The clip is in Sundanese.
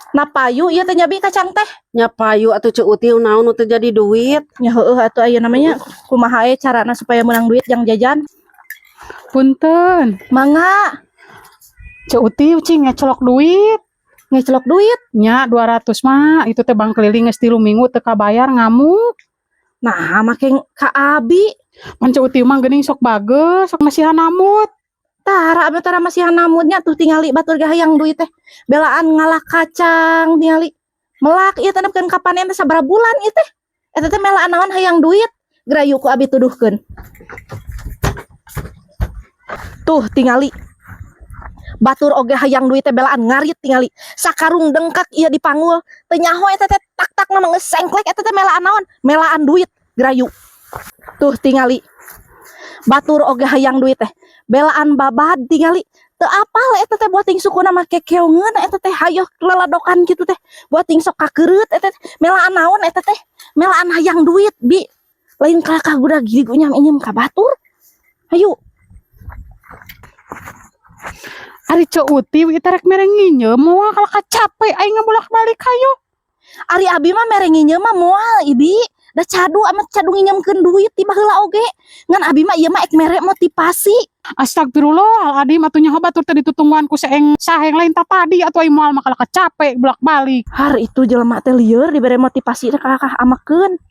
Na payu ieu teh nya, Bi, kacang teh. Nya payu atuh, Ceu Uti, naon nu teu jadi duit. Nya heueuh atuh, ayeuna namanya kumaha carana supaya menang duit jang jajan. Punten. Mangga. Ceu Uti, ucing ngecelok duit. Ngecelok duit? Nya 200 mah, itu teh bank keliling geus 3 minggu teu kabayar, ngamuk. Nah, make ka abi. Pan Ceu Uti mah geuning sok bagus, sok masihan namut. Tara, abi tara masihan namutnya. Tuh tingali, batur ge hayang duit teh. Belaan ngalah kacang, tingali. Melak ieu teh nepikeun kapanen teh sabaraha bulan ieu teh. Eta teh melaan naon hayang duit. Gerayu ku abi tuduhkeun. Tuh tingali. Batur oge hayang duit teh belaan ngarit, tingali. Sakarung dengkak ieu dipanggul. Teu nyaho eta teh tak-tak na mah geus sengklek. Eta teh melaan naon? Melaan duit. Gerayu. Tuh tingali. Batur oge hayang duit teh. Belaan babad, tingali. Teu apal eta teh, buating sukuna mah kekeongeun eta teh, hayoh leladokan kitu teh. Buating sok kakereut eta teh. Melaan naon eta teh? Melaan hayang duit, Bi. Lain kalakah guda gigi nyam inyem ka batur. Hayu. Ari Ceu Uti ieu rek mere nginjem moal kalau capek aing ngabolak-balik hayo. Ari abi mah mere nginjem mah moal, Ibi. Da cadu amat cadu nginjemkeun duit ti baheula oge. Ngan abi mah ieu mah ek mere motivasi. Astagfirullahaladzim, atuh nyaho batur teh ditutungguan ku seeng saheng lain ta tadi atuh, aing moal mah kalakah capek bolak-balik. Har itu jelema teh lieur dibere motivasi teh kalakah amakeun.